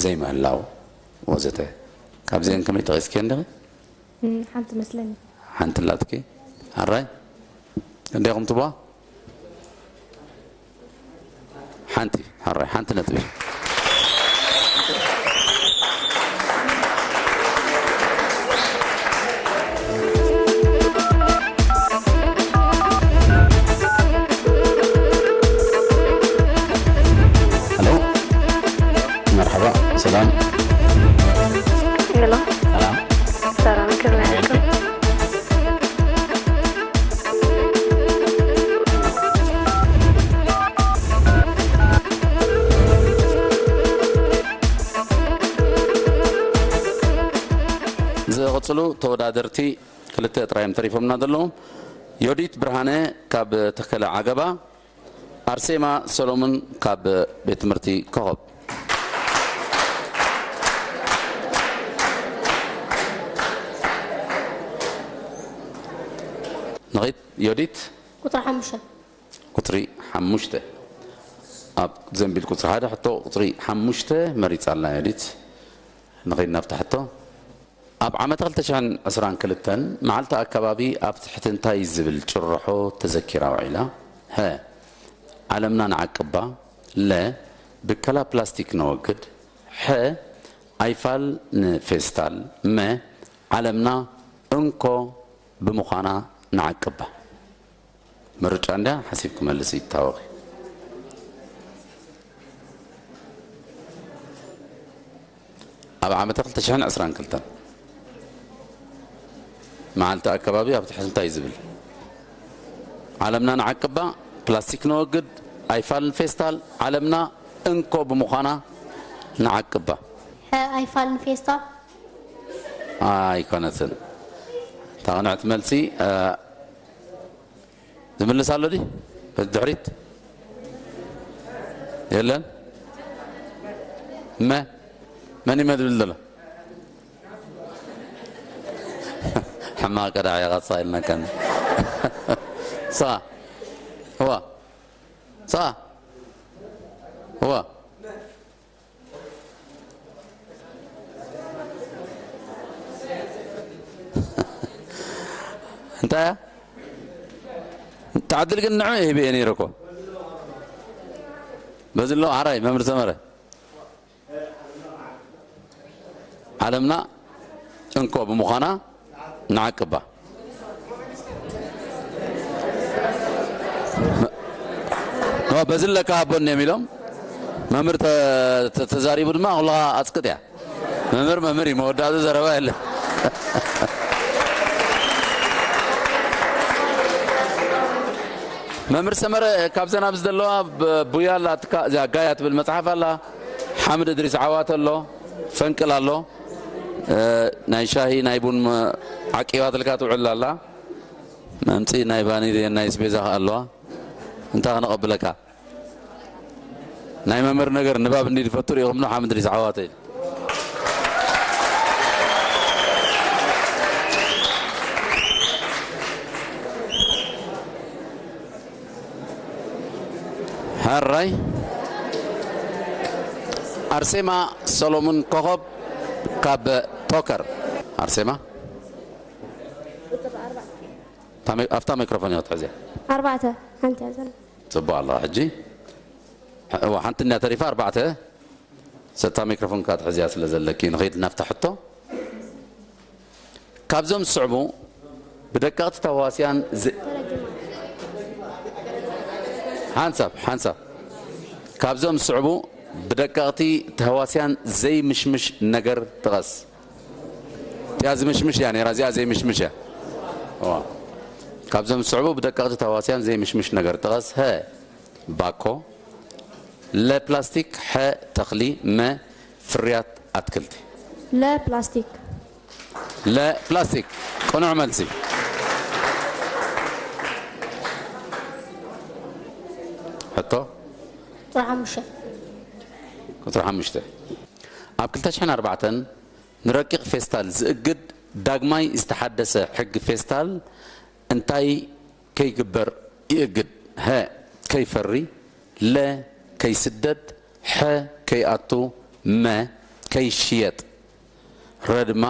ዘይምህላው ወዘተ። ካብዚአን ከመይ ጠቒስክየን ዲኺ? ሓንቲ መስለኒ። ሓንቲ ኣላትኪ? ኣራይ? ክንደይ ኢኹም ትብዋ? ሓንቲ፣ ኣራይ፣ ሓንቲ ነጥቢ። ሄሎ፣ መርሓባ፣ ሰላም። ሄሎ፣ ሰላም፣ ሰላም፣ ከመይ ኣልኩም? ዝቕፅሉ ተወዳደርቲ ክልተ ጥራይ እዮም ተሪፎምና ዘለዉ። ዮዲት ብርሃነ ካብ ተከለ ዓገባ፣ ኣርሴማ ሰሎሙን ካብ ቤት ትምህርቲ ኮኸብ። ንኺድ ዮዲት። ቁፅሪ ሓሙሽተ። ቁፅሪ ሓሙሽተ ኣብ ዘንቢል ቁፅሪ ሓደ ሕቶ ቁፅሪ ሓሙሽተ መሪፃ ኣላ ዮዲት። ንኺድ ናብታ ሕቶ። ኣብ ዓመት ክልተ ሽሕን ዕስራን ክልተን መዓልቲ ኣከባቢ ኣብ ትሕቲ እንታይ ዝብል ጭርሖ ተዘኪራ ውዒላ? ሀ። ዓለምና ንዓቅባ። ለ፣ ብከላ ፕላስቲክ ነወግድ። ሐ፣ ኣይፋል ንፌስታል። መ፣ ዓለምና እንኮ ብምዃና ንዓቅባ። ምርጫ እንድያ ሓሲብ ክመልስ ይታወቂ። ኣብ ዓመተ ክልተ ሽሕን ዕስራን ክልተን መዓልቲ ኣከባቢ ኣብ ትሕቲ እንታይ ዝብል? ዓለምና ንዓቅባ፣ ፕላስቲክ ነወግድ፣ ኣይፋል ንፌስታል፣ ዓለምና እንኮ ብምዃና ንዓቅባ። ሐ፣ ኣይፋል ንፌስታል። ኣይኮነትን። እታ ቅንዕቲ መልሲ። ዝምልስ ኣሎ ድዩ? በዚ ድሕሪት የለን። መ መን እዩ መድብል ዘሎ? ሕማቅ ቀዳዕ ኢኻ ኢልናካ። ሳ ዋ ሳ ዋ እንታይ እያ? ተዓድል ግን ንዑ ይህብ እየ ነይረ እኮ። በዚ ኣሎ ዓራይ መምህር ሰመረ። ዓለምና እንኮ ብምዃና ንዓቅባ። ኖ፣ በዚ ለካ ሃቦን እዮም ኢሎም። መምህር ተ- ተ- ተዛሪቡ ድማ ኩልኻ ኣፅቅጥ እያ። መምህር መምህር እዩ፣ መወዳእቱ ዘረባ የለን። መምህር ሰመረ፣ ካብዘን ኣብዚ ዘለዋ ብ- ቡያ ኣላ፣ እትካ- እዚኣ ጋያ ትብል መፅሓፍ ኣላ። ሓምድ እድሪስ ዓዋተ ኣሎ፣ ፈንቅል ኣሎ። እ፣ ናይ ሻሂ ናይ ቡን መ- ዓቂባትልካ ትውዕል ኣላ። መምፂ ናይ ባኒ ናይ ስቤዛ ከኣ ኣለዋ። እንታይ ክነቐብለካ? ናይ መምህር ነገር ንባብ እንዲ ዝፈቱ ርኢኹም ዶ ሓምድ እድሪስ ዓዋተ ኢሉ። ሕራይ ኣርሴማ ሰሎሙን ኮኸብ ካብ ቶከር። ኣርሴማ ኣብታ ማይክሮፎን እያ ክትሕዝያ። ኣርባዕተ ሓንቲ እያ ዘላ። ጽቡቕ ኣለዋ። ሕጂ እዋ ሓንቲ እያ ተሪፋ። ኣርባዕተ ሰታ ማይክሮፎን ክትሕዝያ ስለ ዘለኪ ንኸይድ ናብታ ሕቶ። ካብዞም ዝስዕቡ ብደቀቕቲ ተህዋስያን ዝ- ሓንሳብ ሓንሳብ ካብዞም ዝስዕቡ ብደቀቕቲ ተህዋስያን ዘይምሽምሽ ነገር ጥቀስ። እዚኣ ዝምሽምሽ እያ ነይራ፣ እዚኣ ዘይምሽምሽ እያ። እዋ። ካብዞም ዝስዕቡ ብደቀቕቲ ተህዋስያን ዘይምሽምሽ ነገር ጥቀስ። ሀ ባኮ፣ ለ ፕላስቲክ፣ ሐ ተኽሊ፣ መ ፍርያት ኣትክልቲ። ለ ፕላስቲክ። ለ ፕላስቲክ ቅኑዕ መልሲ። ሕቶ ቁፅሪ ሓሙሽተ። ቁፅሪ ሓሙሽተ። ኣብ ክልተ ሽሕን ኣርባዕተን ንረቂቕ ፌስታል ዝእግድ ዳግማይ ዝተሓደሰ ሕጊ ፌስታል እንታይ ከይግበር ይእግድ? ሀ ከይፈሪ፣ ለ ከይስደድ፣ ሐ ከይኣቱ፣ መ ከይሽየጥ። ረ ድማ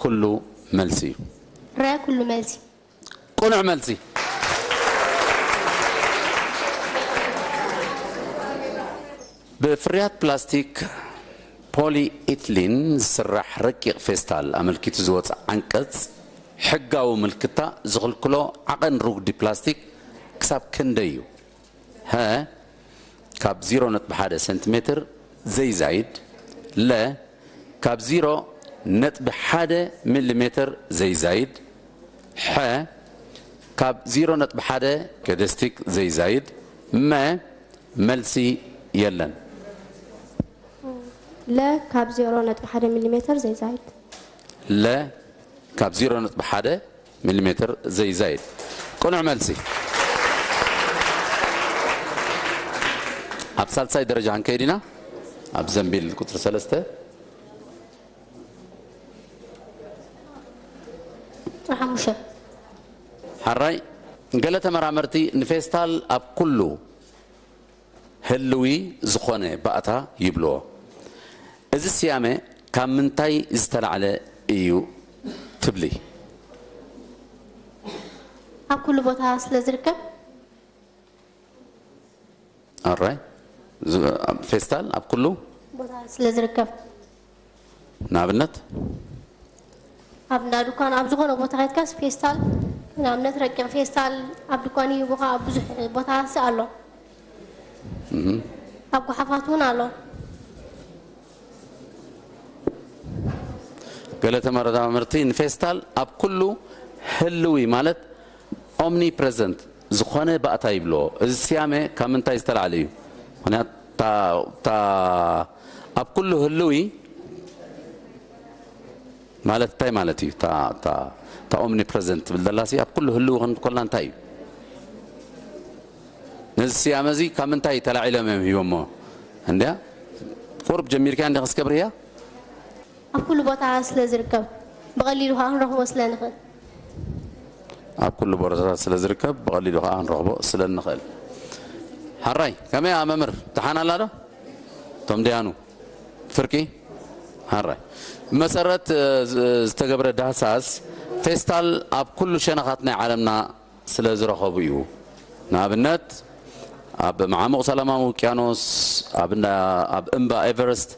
ኩሉ መልሲ እዩ። ረ ኩሉ መልሲ። ቅኑዕ መልሲ። ብፍርያት ፕላስቲክ ፖሊኢትሊን ዝስራሕ ረቂቕ ፌስታል ኣመልኪቱ ዝወፀ ዓንቀፅ ሕጋዊ ምልክታ ዝኽልክሎ ዓቐን ርጉዲ ፕላስቲክ ክሳብ ክንደይ እዩ? ሀ ካብ ዜሮ ነጥቢ ሓደ ሴንቲሜትር ዘይዛይድ፣ ለ ካብ ዜሮ ነጥቢ ሓደ ሚሊሜትር ዘይዛይድ፣ ሐ ካብ ዜሮ ነጥቢ ሓደ ኬደስቲክ ዘይዛይድ፣ መ መልሲ የለን። ለ ካብ ዜሮ ነጥቢ ሓደ ሚሊሜትር ዘይዛይድ። ለ ካብ ዜሮ ነጥቢ ሓደ ሚሊሜትር ዘይዛይድ። ቅኑዕ መልሲ። ኣብ ሳልሳይ ደረጃ ክንከይድ ኢና። ኣብ ዘንቢል ቁፅሪ ሰለስተ። ቁፅሪ ሓሙሽተ። ሓራይ፣ ገለ ተመራመርቲ ንፌስታል ኣብ ኩሉ ህልዊ ዝኾነ ባእታ ይብልዎ። እዚ ስያመ ካብ ምንታይ ዝተላዕለ እዩ ትብሊ? ኣብ ኩሉ ቦታ ስለ ዝርከብ። ኣራይ ዝ- ፌስታል ኣብ ኩሉ ቦታ ስለ ዝርከብ ንኣብነት ኣብ እንዳ ድኳን ኣብ ዝኾነ ቦታ ከድካስ ፌስታል ንኣብነት ረቂቕ ፌስታል ኣብ ድኳን ይህቡኻ ኣብ ብዙሕ ቦታስ ኣሎ ኣብ ጓሓፋት እውን ኣሎ ገለ ተመራመርቲ ንፌስታል ኣብ ኩሉ ህልዊ ማለት ኦምኒፕረዘንት ዝኾነ ባእታ ይብልዎ። እዚ ስያመ ካብ ምንታይ ዝተላዕለ እዩ? ምክንያቱ እታ- እታ ኣብ ኩሉ ህልዊ ማለት እንታይ ማለት እዩ? እታ- እታ- እታ ኦምኒፕረዘንት ትብል ዘላሲ ኣብ ኩሉ ህልዊ ክንብል ከለና እንታይ እዩ? ነዚ ስያመ እዚ ካብ ምንታይ ተላዒሎም እዮም ሂቦሞ? እንድያ ቁሩብ ጀሚርካያ እንዲኻ እስከ ብርህያ ኣብ ኩሉ ቦታ ስለ ዝርከብ ብቐሊሉ ከዓ ክንረኽቦ ስለ ንኽእል ኣብ ኩሉ ቦታታት ስለ ዝርከብ ብቐሊሉ ከዓ ክንረኽቦ ስለ እንኽእል። ሓራይ ከመይ እያ መምህር? ደሓን ኣላ ዶ? እቶም ደያኑ ፍርቂ ሓራይ ብመሰረት እ፣ ዝ- ዝተገብረ ዳህሳስ ፌስታል ኣብ ኩሉ ሸነኻት ናይ ዓለምና ስለ ዝረኸቡ እዩ። ንኣብነት ኣብ መዓሙቕ ሰላማዊ ውቅያኖስ፣ ኣብ እንዳ- ኣብ እምባ ኤቨረስት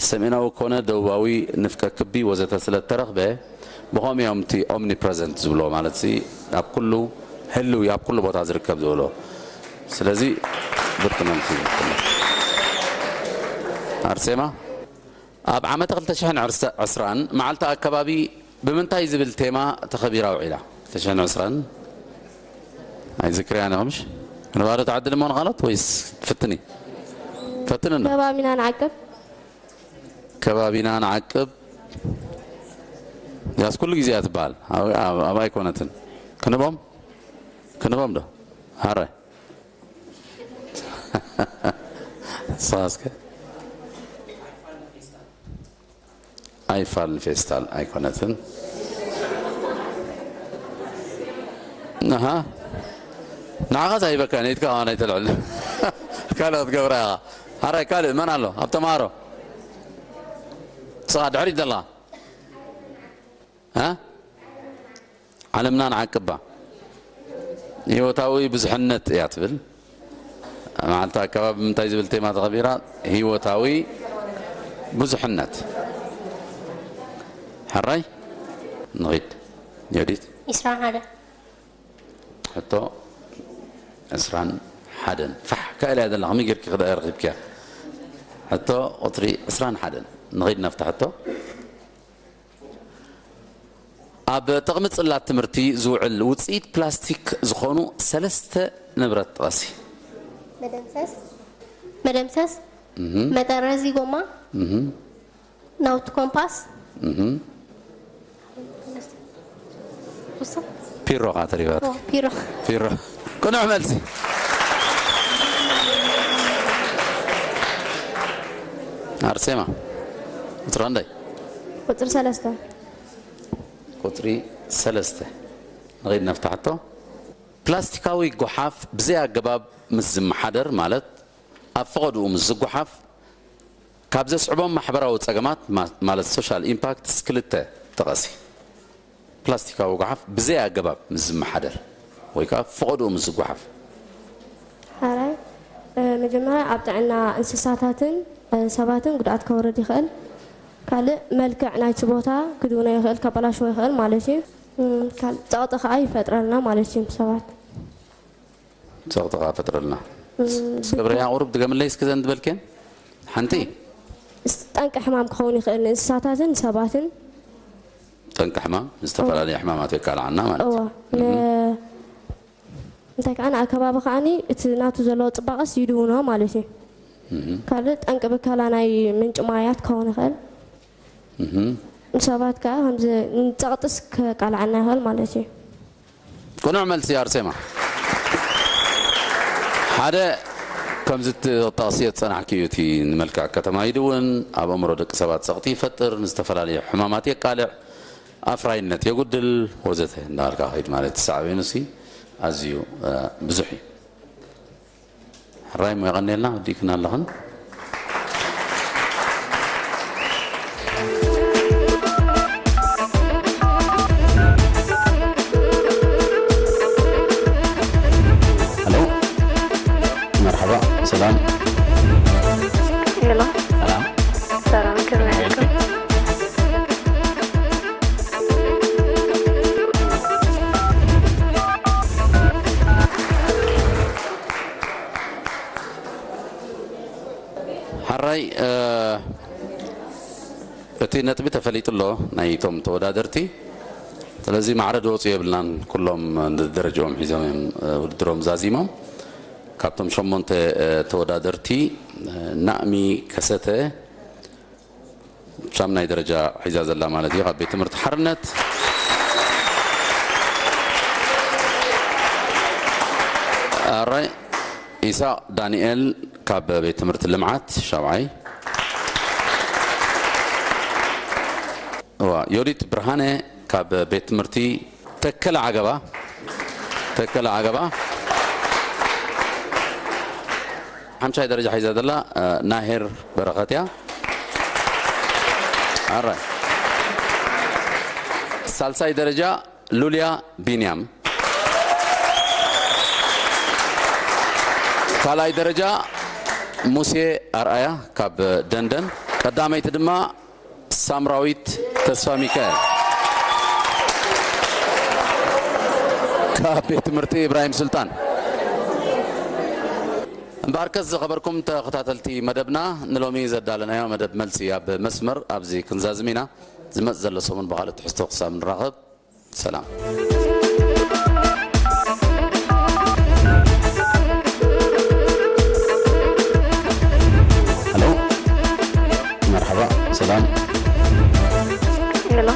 ሰሜናዊ ኮነ ደቡባዊ ንፍቀ ክቢ ወዘተ ስለ እተረኽበ ብኸምኡ እዮም እቲ ኦምኒፕረዘንት ዝብልዎ ማለት ሲ ኣብ ኩሉ ህልው እዩ ኣብ ኩሉ ቦታ ዝርከብ ዝብሎ ስለዚ ብርቂ መልሲ እዩ። ኣርሴማ ኣብ ዓመተ ክልተ ሽሕን ዕስራን መዓልቲ ኣከባቢ ብምንታይ ዝብል ቴማ ተኸቢራ ውዒላ? ክልተ ሽሕን ዕስራን ኣይዝክርያን ኢኹምሽ ንባዶ ተዓድል እሞ ንኻልኦት ወይስ ትፍትኒ? ፈትንና። ከባቢና ንዓቅብ። ከባቢና ንዓቅብ ያስ ኩሉ ግዜ እያ ትበሃል። ኣብ- ኣብ- ኣብ ኣይኮነትን ክንቦም ክንቦም ዶ ሃረ ሳስከ ኣይፋል ንፌስታል ኣይኮነትን ኣሃ ንዓኻ ዛይበካ ነይትካ ዋ ናይ ተልዕል ካልእ ክትገብራ ኢኻ ሓራይ ካልእ መን ኣሎ ኣብ ተምሃሮ ንስኻ ድሕሪት ዘለኻ እ ዓለምና ንዓቅባ ህይወታዊ ብዙሕነት እያ ትብል መዓልቲ ኣከባቢ ብምንታይ ዝብል ቴማ ተኸቢራ ህይወታዊ ብዙሕነት ሕራይ ንኺድ ዮዲት ዕስራን ሓደ ሕቶ ዕስራን ሓደን ፋሕ ካእላ እያ ዘላ ከመይ ጌርኪ ክዳ ረኺብኪያ ሕቶ ቁፅሪ ዕስራን ሓደን ንኺድ ናብታ ሕቶ ኣብ ጥቕሚ ፅላት ትምህርቲ ዝውዕል ውፅኢት ፕላስቲክ ዝኾኑ ሰለስተ ንብረት ጥቐሲ። መደምሰስ፣ መጠረዚ ጎማ፣ ናውቲ ኮምፓስ፣ ፒሮ ካ ተሪባትኪ። ፒሮ። ፒሮ። ቅኑዕ መልሲ። ኣርሴማ ቁፅሪ ክንደይ? ቁፅሪ ሰለስተ። ቁፅሪ ሰለስተ ንኸይድ ናብታ ሕቶ ፕላስቲካዊ ጎሓፍ ብዘይ ኣገባብ ምስ ዝመሓደር ማለት ኣብ ፈቐድኡ ምስ ዝጎሓፍ ካብ ዘስዕቦም ማሕበራዊ ፀገማት ማ- ማለት social impacts ክልተ ጥቐሲ። ፕላስቲካዊ ጎሓፍ ብዘይ ኣገባብ ምስ ዝመሓደር ወይ ከዓ ፈቐድኡ ምስ ዝጎሓፍ ሓራይ መጀመርያ ኣብ ጥዕና እንስሳታትን ሰባትን ጉድኣት ከወርድ ይኽእል። ካልእ መልክዕ ናይቲ ቦታ ክድውኖ ይኽእል፣ ከበላሽዎ ይኽእል ማለት እዩ። ካልእ ፀቕጢ ከዓ ይፈጥረልና ማለት እዩ ሰባት። ፀቕጢ ከዓ ፈጥረልና። እስከ ብርያ ቁሩብ ድገምለይ እስከ ዘን ዝበልክን ሓንቲ ጠንቂ ሕማም ክኸውን ይኽእል ንእንስሳታትን ሰባትን። ጠንቂ ሕማም ዝተፈላለዩ ሕማማት የቃልዓና ማለት እዋ እዩ። እንታይ ከዓ ንኣከባቢ ከዓኒ እቲ ናቱ ዘለዎ ፅባቐስ ይድውኖ ማለት እዩ። ካልእ ጠንቂ ብከላ ናይ ምንጭ ማያት ክኸውን ይኽእል። ንሰባት ከዓ ከምዚ ንፀቕጥስ ከቃልዓና ይኽእል ማለት እዩ። ቅኑዕ መልሲ ኣርሴማ። ሓደ ከምዚ ጠቕሲ የፀናሕኪ እዩ እቲ ንመልክዕ ከተማ ይድውን ኣብ ኣእምሮ ደቂ ሰባት ፀቕጢ ይፈጥር ንዝተፈላለዩ ሕማማት የቃልዕ ኣፍራይነት የጉድል ወዘተ እንዳበልካ ከይድ ማለት ሳዕቤኑ ሲ ኣዝዩ ብዙሕ እዩ። ሕራይ ሞ የቐንየልና ወዲእክን ኣለኽን። ሄሎ መርሓባ፣ ሰላም። ሄሎ፣ ሰላም። ሰላም፣ ከመይ ኢልኩም? ሓራይ፣ እ፣ እቲ ነጥቢ ተፈሊጡ ኣሎ ናይቶም ተወዳደርቲ። ስለዚ ማዕረ ዝወፁ የብልናን። ኩሎም ደረጃኦም ሒዞም እዮም፣ እ፣ ውድድሮም ዛዚሞም። ካብቶም ሸሞንተ፣ እ፣ ተወዳደርቲ፣ እ፣ ናእሚ ከሰተ ሻምናይ ደረጃ ሒዛ ዘላ ማለት እዩ፣ ካብ ቤት ትምህርቲ ሓርነት። ኣራይ፣ ኢሳቅ ዳንኤል ካብ ቤት ትምህርቲ ልምዓት ሻውዓይ። እዋ፣ ዮዲት ብርሃነ ካብ ቤት ትምህርቲ ተከለ ዓገባ፣ ተከለ ዓገባ። ሓምሻይ ደረጃ ሒዛ ዘላ፣ እ፣ ናሄር በረኸት እያ። ኣራይ። ሳልሳይ ደረጃ ሉልያ ቢንያም። ካልኣይ ደረጃ ሙሴ ኣርኣያ ካብ ደንደን። ቀዳመይቲ ድማ ሳምራዊት ተስፋ ሚካኤል ካብ ቤት ትምህርቲ ኢብራሂም ሱልጣን። እምበኣርከስ ዝኸበርኩም ተኸታተልቲ መደብና፣ ንሎሚ ዘዳለናዮ መደብ መልሲ ኣብ መስመር ኣብዚ ክንዛዝም ኢና። ዝመጽእ ዘሎ ሰሙን ብኻልእ ትሕዝቶ ክሳብ ንራኸብ፣ ሰላም። ሄሎ፣ መርሓባ፣ ሰላም። ሄሎ፣